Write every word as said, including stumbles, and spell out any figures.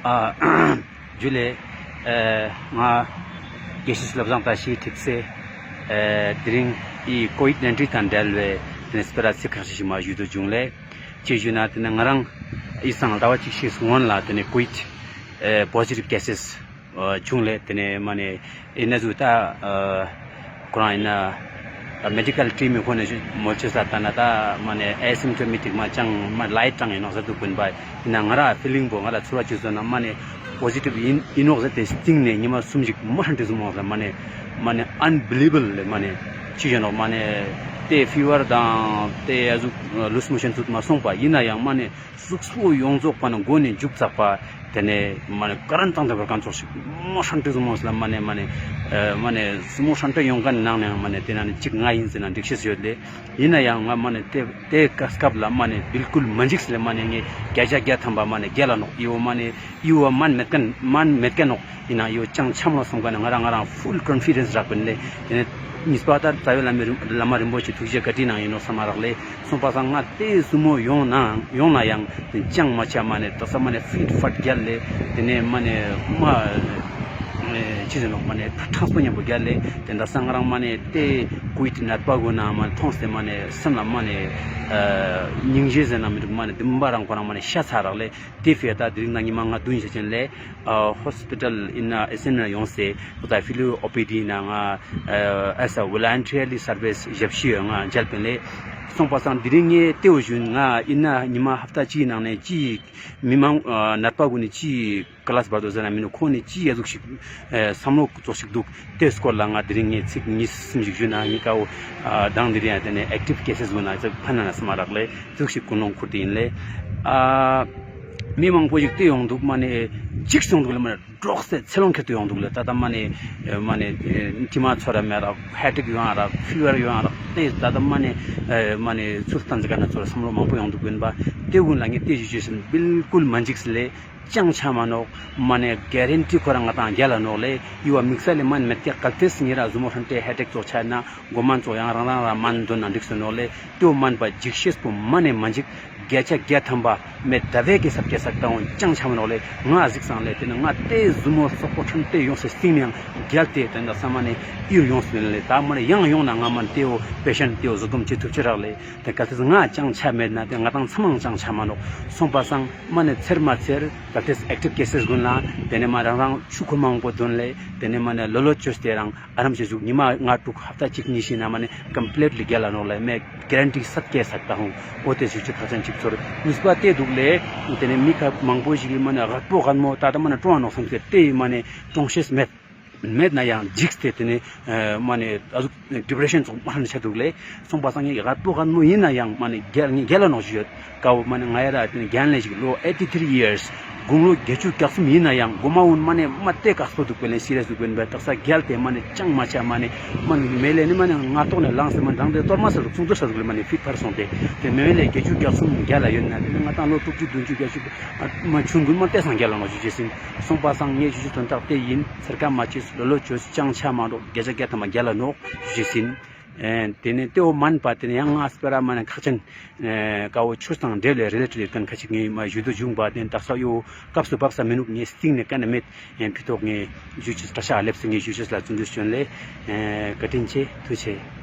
ཨ་ཇུ་ལེ། ཨ་ང་དགེ་བཤེས་བློ་བཟང་བཀྲ་ཤིས་ཁྲིག་སེ། ཨ་དེ་རིང་འི་ཀོ་ཝིཌ་ནའིན་ཊིན་དང་འབྲེལ་བའི་དེ་ནས་སྤེ་ར་ཚིག་ཁ་ཤས་ཤིག་མ་ཞུ་དུ་བྱུང་ལེ། ཅི་ཞུ་ན་དེ་ནས་ང་རང་འི་སང་ཟླ་བ་གཅིག་ཤིག་སྔོན་ལ་དེ་ནས་ཀོ་ཝིཌ་ཨ་པོ་ཟི་ཊིབ་ཀེ་སེས་བྱུང་ལེ། དེ་ནས་མ་ནེ་ཨི་ན་ཟུ་ད་ཨ་ཁོ་རང་ཨི་ན་མེ་ཌི་ཀལ་ཊིམ་མི་ཁོ་ནས་མོལ་ཆེ་ས་ལྟ་ན་ད་མ་ནེ་ཨེ་སིམ་ཊོ་མེ་ཊིག་མ་ཅང་མ་ལའིཊ་ཅང་ཨིན་ནོག་ཟེར་དུ་ཀུན་པ་ཨི་ན་ང་ར་ཕི་ལིང་པོ་ང་ར་ཚོར་བ་ཅི་ཟེར་ན་མ་ནེ་པོ་ཟི་ཊིབ་ཨིན་ཨིན་ནོག་ཟེར་ཏེ་སྟིང་ནས་ཉི་མ་གསུམ་ཞིག་མ་ཧྲན་ཏེ་ཟུམ་ནོག་ཟེར་མ་ནེ་མ་ནེ་ཨན་བི་ལི་བེ་བལ་ལེ། མ་ནེ་ཅི་ཟེར་ནོག་མ་ནེ་ཏེ་ཕི་བར་དང་ཏེ་ཨ་ཟུག་ལུས་མོ་ཤན་ཚུད་མ་སོང་པ་ཨིན་ན་ཡང་མ་ནེ་གཟུགས་པོ་ཡོངས་རྫོགས་པ་ནི་མགོ་ནས་མཇུག་ཚག་པ་དེ་ནས་མ་ནེ་ཀ་རན་ཏང་དེ་བར་ཀན་ཙོགས་ཤིག་མ་ཧྲན་ཏེ་ཟུམ་ནོག་ཟེར་ལ་མ་ནེ་མ་ནེ་ཨ་མ་ནེ་ཟུམ་མོ་ཧྲན་ཏེ་ཡོང་མཁན་ནང་ནས་མ་ནེ་དེ་ནང་ནས་གཅིག་ང་ཨིན་ཟེར་ན་འགྲིག་ཤེས་ཡོད་ལེ། ཨིན་ན་ཡང་ང་མ་ནེ་ཏེ་ཏེ་སྐབས་ལ་མ་ནེ་བིལ་ཀུལ་མ་འཇིགས་ཟེར་ལེ། མ་ནེ་ངས་བརྒྱ་ཆ་བརྒྱ་ཐམ་པ་མ་ནེ་རྒྱལ་ལ་ནོག་ཨི་བོ་མ་ནེ་ཨི་བོ་མན་མེད་མཁན་མན་མེད་མཁན་ནོག་ཨིན་ན་ཨི་བོ་ཅང་འཆམ་ལ་སོང་མཁན་ནི་ང་རང་ང་རང་ཕུལ་ཀོན་ཕི་ཌེན་སི་རག་པིན་ལེ། དེ་ནས་གཉིས་པ་ད་རྩ་བའི་བླ་མ་རིན་བླ་མ་རིན་པོ་ཆེ་ཐུགས་རྗེ་བཀའ་དྲིན་ནང་ཨིན་ནོག་བསམ་མ་རག་ལེ། སོང་པ་སང་ང་ཏེ་ཟུམ་མོ་ཡོང་ན་ཡོང་ན་ཡང་ཅང་མ་ཆ་མ་ནེ་དག་ས་མ་ནེ་ཕིཊ་ཕཊ་རྒྱལ་ལེ། དེ་ནས་མ་ནེ་མ་ཨེ་ཅི་ཟེར་ནོག་མ་ནེ་ཕྲག་ཕྲང་པོ་མཉམ་པོ་རྒྱལ་ལེ། དེ་དག་ས་ང་རང་མ་ནེ་ཏེ་ཀོ་ཝིཌ་ནད་པ་གུན་ན་མ་ནེ་མཐོང་སྟེ་མ་ནེ་སེམས་ལ་མ་ནེ་ཨ་སྙིང་རྗེ་ཟེར་ན་མི་འདུག་མ་ནེ་དུམ་པ་རང་ཁོ་རང་མ་ནེ་ཤ་ཚ་རག་ལེ། ཏེ་ཕི་ཡ་ད་དེ་རིང་ན་ཉི་མ་ང་བདུན་ཞིག་ཅན་ལེ། ཨ་ཧོས་པི་ཏལ་ཨིན་ན་ཨེ་སི་ཨེན་ཨར་ཡོང་སེ་ཁོ་ད་ཕི་ལི་ཨོ་པི་ཌི་ནང་ང་ཨ་ཨེ་ས་ཝོ་ལན་ཊི་ཡར་ལི་སར་བིས་ཞབས་ཞུ་ཡོད་ང་མཇལ་པིན་ལེ། སོང་པ་སང་དེ་རིང་ངས་ཏེ་བོ་ཞུན་ང་ཨིན་ན་ཉི་མ་ཧབ་ཏ་གཅིག་ནང་ནས་ཅི་མི་མང་ཨ་ནད་པ་གུན་ནི་ཅི་ཀ་ལས་བར་དོ་ཟེར་ན་མི་ནུག་ཁོང་ནི་ཅི་ཡ་ཟུག་ཞིག་ཨེ་བསམ་བློ་ཙོགས་ཤིག་འདུག་ཏེ་སྐོར་ལ་ང་དེ་རིང་ངས་ཚིག་གཉིས་གསུམ་ཞིག་ཞུ་ན་ངས་ཀ་བོ་ཨ་དང་དེ་རིང་ཡང་དེ་ནས་ཨེག་ཊིབ་ཀེ་སེས་གུན་ན་ཚིག་ཕན་ན་ན་སྨ་རག་ལེ་ཙོགས་ཤིག་ཀུན་སློང་ཁུར་ཏེ་ཨིན་ལེ། ཨ་མི་མང་པོ་ཞིག་ཏེ་ཡོང་འདུག་མ་ནེ་འཇིགས་སོང་འདུག་ལེ། མ་ནེ་འདྲོགས་སེ་ཚེ་ལོང་ཁྱེར་ཏེ་ཡོང་འདུག་ལེ། ད་ད་མ་ནེ་མ་ནེ་མཁྲིས་མ་ཚོར་ར་མེད་ར་ཧེ་ཌེག་ཡོང་ར་ཕི་བར་ཡོང་ར་ཏེ་ད་ད་མ་ནེ་མ་ནེ་ཚུལ་ལྟ་ཟེར་ག་ན་ཚོར་བསམ་བློ་མང་པོ་ཡོང་འདུག་ཨིན་པ། ཏེ་གུན་ལ་ངས་ཏེ་ཞུ་ཅེས་ཨིན། བིལ་ཀུལ་མ་འཇིགས་ལེ། ཅང་ཆ་མ་ནོག། མ་ནེ་གེ་རན་ཊི་ཁོ་རང་ང་དང་རྒྱལ་ལ་ནོག་ལེ། ཡུ་བ་དམིགས་བསལ་ལེ་མན་མེད་ཀྱག། གལ་ཏེ་ཉེ་རང་ཟུར་མོ་ཧྲན་ཏེ་ཧེ་ཌེག་ཙོགས་ཆ་ན་མགོ་མན་ཙོགས་ཡང་རང་རང་རང་མན་འདོན་ན་འགྲིག་སོ་ནོག་ལེ། ཏེ་བོ་མན་པ་འཇིགས་ཤེས་པོ་མ་ནེ་མ་འཇིགས། བརྒྱ་ཆ་བརྒྱ་ཐམ་པ་མེད་ད་བེ་ཀེ་སབ་ཀེ་སབ་ཏང་ཅང་ཆ་མ་ནོག་ལེ། ང་གཟིགས་སང་ལེ། ཏེ་ནེ་ང་ཏེ་ཟུར་མོ་སོག་པོ་ཧྲན་ཏེ་ཡོངས་སེ་སྟིང་ནེ་ཡང་རྒྱལ་ཏེ་ཏེ་ནེ་ས་མ་ནེ་ཨིར་ཡོངས་སེ་ལེ། ད་མ་ནེ་ཡང་ཡོང་ན་ང་མ་ནེ་ཏེ་བོ་པེ་ཤན་ཊ་ཏེ་བོ་བཟོད་སྒོམ་ཅི་ཐུབ་ཅི་རག་ལེ། ཏེ་གལ་ཏེ་ང་ཅང་ཆ་མེད་ན་ཏེ་ང་དང་ཚང་མའང་ཅང་ཆ་མ་ནོག། སོང་པ་སང་མ་ནེ་ཚེར་མ་ཚེར་གལ་ཏེ་ཨེག་ཊིབ་ཀེ་སེས་གུན་ལ་ཏེ་ནེ་མ་རང་རང་ཆུ་ཁོལ་མ་མང་པོ་འདོན་ལེ། ཏེ་ནེ་མ་ནེ་ལོ་ལོ་ཅོས་ཏེ་རང་ཨ་རམ་ཞིག་ཞུགས། ཉི་མ་ལྔ་དྲུག་ཧབ་ཏ་གཅིག་གཉིས་ཤིག་ན་མ་ནེ་ཀམ་པི་ལིཊ་ལི་རྒྱལ་ལ་ནོག་ལེ། མེ་གེ་རན་ཊི་སད་ཀེ་སད་ད་ཧོང་། འོ་ཏེ་ཞུ་ཅེས་ཐག་ཆོད་ཅིག་ཚོར། གཉིས་པ་ཏེ་འདུག་ལེ། ཏེ་ནེ་མི་ཁ་མང་པོ་ཞིག་གི་མ་ནེ་རྒད་པོ་རྒད་མོ་ད་ལྟ་མ་ནེ་གྲོངས་ནོག་བསམ་སྟེ་ཏེ་མ་ནེ་གྲོངས་ཤེས་མེད། མེད་ན་ཡང་འཇིགས་ཏེ་ཏེ་ནེ་ཨ་མ་ནེ་ཨ་ཟུག་ཌི་པི་རེ་ཤན་ཙོགས་མ་ཧྲན་ཆ་འདུག་ལེ། སོང་པ་སང་ངས་རྒད་པོ་རྒད་མོ་ཨིན་ན་ཡང་མ་ནེ་རྒྱལ་ངས་རྒྱལ་ལ་ནོག་ཞུ་ཡོད། ཀ་བོ་མ་ནེ་ང་ཡ་ར་ཏེ་ནེ་རྒན་ལེ་ཞིག་ལོ་ཨེ་ཊི་ཐྲི་ཡར་སི་དགུང་ལོ་བརྒྱད་ཅུ་གྱ་གསུམ་ཨིན་ན་ཡང་གོ་མ་འུན་མ་ནེ་མ་ཏེ་ཀགས་པོ་འདུག་པ་ལེ། སི་རི་ཡས་འདུག་པ་ལེ། དག་ས་རྒྱལ་ཏེ་མ་ནེ་ཅང་མ་ཆ་མ་ནེ་མ་ནེ་མེ་ལེ་ནི་མ་ནེ་ང་ཏོག་ནེ་ལངས་ཏེ་མ་ནེ་དང་ཏེ་གཏོར་མ་ས་ལུག་ཚུང་ཏོ་ས་ལུག་ལེ་མ་ནེ་ཕིཊ་ཕར་སོང་སྟེ་ཏེ་མེ་ལེ་བརྒྱད་ཅུ་གྱ་གསུམ་རྒྱལ་ལ་ཡོད་ན་ཏེ་ནེ་ང་དང་ལོ་དྲུག་ཅུ་བདུན་ཅུ་བརྒྱད་ཅུ་མ་ཆུང་གུན་མ་ཏེ་སང་རྒྱལ་ལ་ནོག་ཞུ་ཅེས་ཨིན། སོང་པ་སང་ངས་ཞུ་ཅེས་དོན་དག་ཏེ་ཨིན། ཚེར་ཁ་མ་ཅོས་ལོ་ལོ་ཅོས་ཅང་ཆ་མ་ནོག། བརྒྱ་ཆ་བརྒྱ་ཐམ་པ་རྒྱལ་ལ་ནོག་ཞུ་ཅེས་ཨིན། ཨེ་ཏེ་ནེ་ཏེ་བོ་མན་པ་ཏེ་ནེ་ཡང་ང་སྤེ་ར་མ་ནེ་ཁག་ཅན་ཨེ་ཀ་བོ་ཆོས་དང་འབྲེལ་བའི་རི་ལེ་ཊེཌ་ཡོད་ཁན་ཁ་ཅིག་ངས་མ་ཞུ་དུ་བྱུང་པ་ཏེ་དག་ས་ཡོ་སྐབས་སུ་བབས་ས་མི་ནུག། ངས་སྟིང་ནེ་ཀ་ནེ་མེད། ཨེ་ཕི་ཏོག་ངས་ཞུ་ཅེས་སྐྲ་ཤ་ལེབས་སེ་ངས་ཞུ་ཅེས་ལ་བརྩོན་འགྲུས་བྱོན་ལེ། ཨེ་བཀའ་དྲིན་ཆེ། ཐུགས་ཆེ།